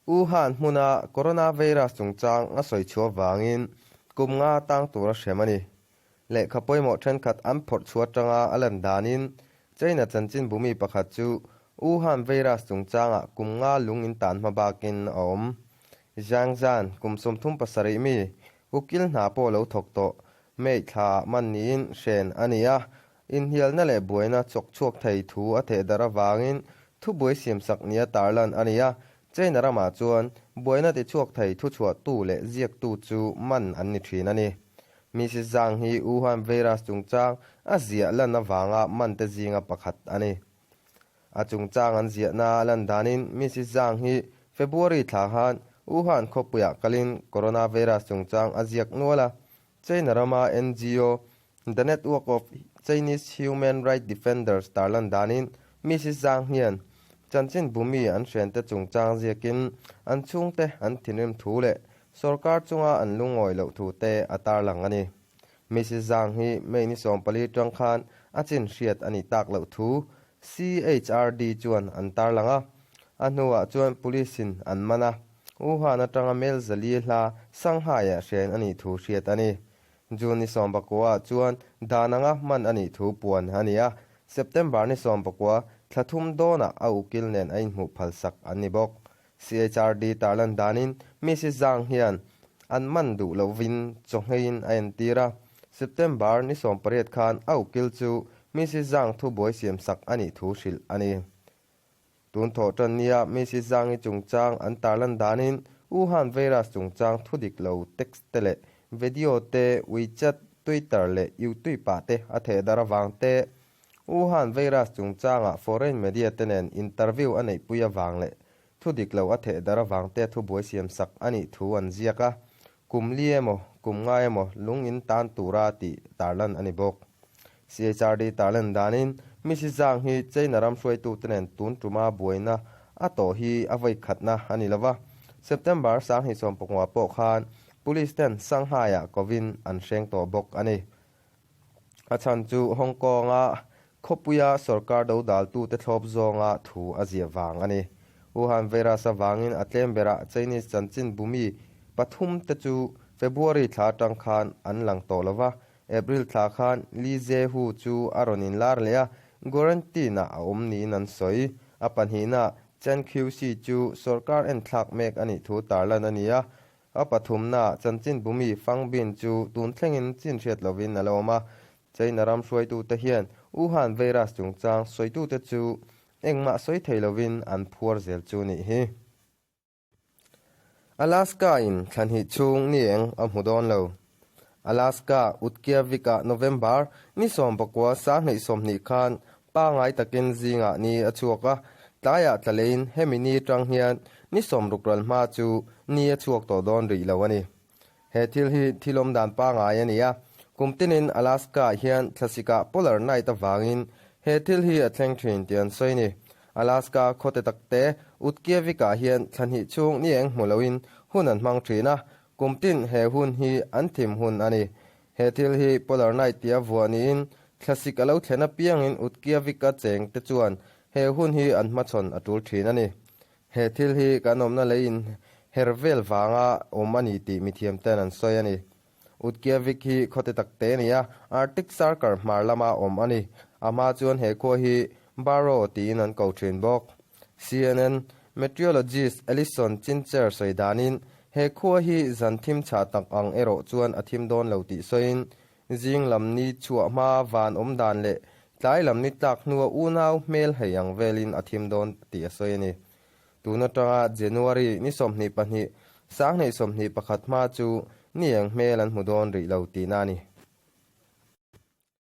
Wuhan hmuna coronavirus chungchang a sawi chhuah vangin kum nga tang tura hrem a ni. Lehkha pawimawh thenkhat an phawrh chhuah atanga a lan danin China chanchin bumi pakhat chu Wuhan virus chungchangah kum nga lung in tan hma bakin a awm. Zhang Zhan, kum 37 mi, ukil hna pawh lo thawk tawh, May thla man niin hren a ni a, inhnialna leh buaina chawk chhuak thei thu a theh darh avangin thubuai siamsak nia tarlan a ni a, China ramah chuan buaina tichhuak thei thuchhuahtu leh ziaktu chu man an ni thin a ni. Mrs Zhang hi Wuhan virus chungchang a ziah lan avanga man te zinga pakhat a ni. A chungchang an ziahna a lan danin Mrs Zhang hi February thla khan Wuhan khawpuiah kalin coronavirus chungchang a ziak nual a, China rama NGO The Network of Chinese Human Rights Defenders tarlan danin Mrs Zhang hian chanchin bumi an hrente chungchang ziakin an chhungte an thinrim thu leh sorkar chunga an lungawi loh thu te a tarlang a ni. Mrs Zhang hi May ni 14 tang khan a chin hriat a nih tak loh thu CHRD chuan an tarlang a, a hnuah chuan police in an man a, Wuhan atanga mel 400 hla Shanghai-ah hren a nih thu hriat a ni. June ni 19 chuan dan anga hman a nih thu puan a ni a, September ni 19 thla thum dawnah a ukil nen a inhmuh phalsak an ni bawk. CHRD tarlan danin Mrs Zhang hian an man duh lovin chawngheiin a entir a, September ni 18 khan a ukil chu Mrs Zhang thubuai siamsak a nih thu hrilh a ni. Tun thawh tan nia Mrs Zhang-i chungchang an tarlan danin Wuhan virus chungchang thu dik lo text te leh video te WeChat, Twitter leh YouTube ah te a theh darh avang te, Wuhan virus chungchangah foreign media te nen interview a neihpui avang leh thu dik lo a theh darh avang te thubuai siamsak a nih thu an ziak a, kum li emaw kum nga emaw lung in tan tura tih tarlan a ni bawk. CHRD tarlan danin Mrs Zhang hi China ram hruaitute nen tun tuma buaina a tawh hi a vawi khatna a ni lova. September 2019 pawh khan Police ten Shanghai-ah kovin an hreng tawh bawk a ni. A chhan chu Hong Kong-a khawpuia sorkar dodaltute thlawp zawnga thu a ziah vang a ni. Wuhan virus avangin a tlem berah Chinese chanchin bumi pathum te chu February thla atang khan an lang tawh lova, April thla khan Li Zehu chu a rawn inlar leh a, quarantine-ah a awm niin an sawi. A pahnihna Chen Qiuxi chu sorkar enthlak mek a nih thu tarlan a ni a, A pathumna chanchin bumi Fang Bin chu tun thlengin chin hriat lovin a la awm a. China ram hruaitute hian Wuhan virus chungchang sawitute chu engmah sawi thei lovin an phuar zel chu nih hi. Alaska in thla hnih chhung ni eng a hmu dawn lo. Alaska Utqiagvik-ah November ni 19 2020 khan pangai takin zingah ni a chhuak a, tlaiah tla leiin hemi ni atang hian ni 60 ral hma chu ni a chhuak tawh dawn rih lo a ni. He thil hi thil awm dan pangai a ni a, kum tinin Alaska-ah hian thlasikah polar night avangin he thil hi a thleng thin tih an sawi a ni. Alaska khawte takte Utqiagvik-ah hian thla hnih chhung ni eng hmu loin hun an hmang thin a, Kum tin he hun hi an thim hun a ni. He thil hi Polar Night tia vuah niin thlasik a lo thlen apiangin Utqiagvik-a cheng te chuan he hun hi an hmachhawn a tul thin a ni. He thil hi kan awmna leiin her vel vanga awm a ni tih mithiam ten an sawi a ni. Utqiagvik hi khawte tak te a ni a, Arctic Circle hmar lama awm a ni. A hma chuan he khua hi Barrow tiin an ko thin bawk. CNN Meteorologist Allison Chincher sawi danin, he khua hi zan thim chhah tak ang erawh chuan a thim dawn lo tih sawiin, zing lam ni chhuah hma van awm dan leh tlai lam ni tlak hnua unau hmel hei ang velin a thim dawn tih a sawi a ni. Tun atanga January ni 22, 2021 hma chu ni eng hmel an hmu dawn rih lo tihna a ni.